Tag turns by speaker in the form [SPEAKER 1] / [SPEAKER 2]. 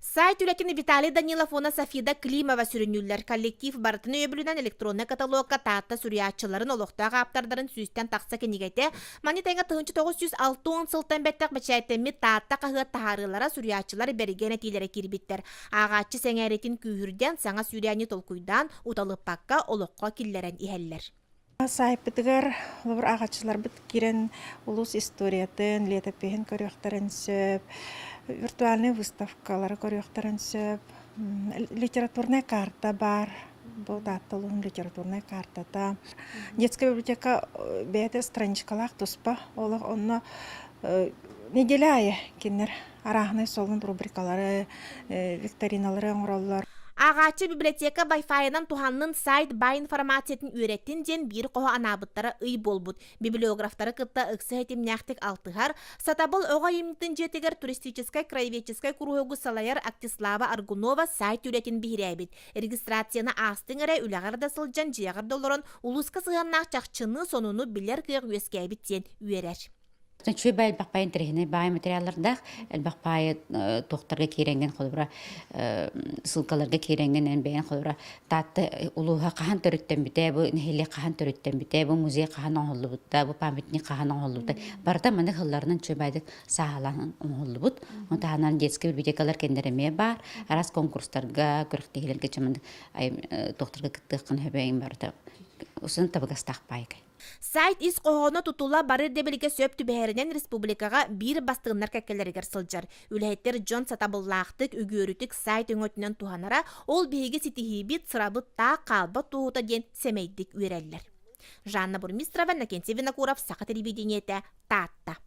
[SPEAKER 1] Сайт үлэтин Виталий Данилов уонна Софида Климова сүрүннүүллэр. Коллектив барытын өйөбүлүнэн электроннай каталогка Таатта суруйааччыларын олохтоох ааптардарын сүүстэн тахса кинигэтэ, маны тэҥэ 1960 сылтан бэттэх бэчээттэммит Таатта хаһыат таһаарыылара суруйааччылар бэргэн этиилэрэ киирбиттэр. Ааҕааччы сэҥээритин күүһүрдэн, саҥа сүүрээни толкуйдаан, уталыппакка олоххо киллэрэн иһэллэр.
[SPEAKER 2] Саайпытыгар холобур ааҕааччыларбыт киирэн улуус историятын, летопиһын көрүөхтэрин сөп, виртуальнай выставкалары көрүөхтэрин сөп, литературнай карта баар, бу Таатта улууһун литературнай картата. Детская библиотека бэйэтэ страничкалаах туспа, олох онно неделя аайы кинилэр арааһынай солун рубрикалары, викториналары оҥороллор.
[SPEAKER 1] Ааҕааччы библиотека Wi-Fi-нан туһаннын сайт баай информациятын үөрэттин диэн биир хоһо анаабыттара ый буолбут. Библиографтары кытта ыкса ситимнээхтик алтыһар, Сатабыл оҕо айымньытын дьиэтигэр туристическай краеведческай куруһуогу салайар Актислава Аргунова сайт үлэтин биһирээбит. Регистрацияны аастыҥ эрэ, үлэҕэр да сылдьан, дьиэҕэр да олорон улууска сыһыаннаах чахчыны, сонуну билэр кыах үөскээбит диэн үөрэр.
[SPEAKER 3] Үчүгэй баай элбэх баай интэриэһинэй баай материаллардаах, элбэх баайы туохтарга киирэҥҥин холобура ссылкаларга киирэҥҥин эн бэйэҥ холобура Таатта улууһа хаһан төрүттэммитэ, бу нэһилиэк хаһан төрүттэммитэ, бу музей хаһан оҥоһуллубута, бу памятник хаһан оҥоһуллубута барыта маннык сылларынан үчүгэй баайдык сааһылаан оҥоһуллубут. Ону таһынан детскай библиотекалар кэннилэрэ эмиэ баар. Араас конкурстарга, күрэхтэһиилэргэ чэ маннык туохтарга кыттыаххын сөбөйүҥ барыта усын табыгастаах баайгай.
[SPEAKER 1] Сайт ис хоһооно тутула бары ирдэбилгэ сөп түбэһэринэн республикаҕа биир бастыҥнар кэккэлэригэр сылдьар. Үлэһиттэр дьон сатабыллаахтык, үгүөрүтүк сайт өҥөтүнэн туһанара, ол биһиги ситиһиибит, сырабыт таах хаалбат туоһута диэн сэмэйдик үөрэллэр. Жанна Бурмистрова, Иннокентий Винокуров, Саха телевидениетэ, Таатта.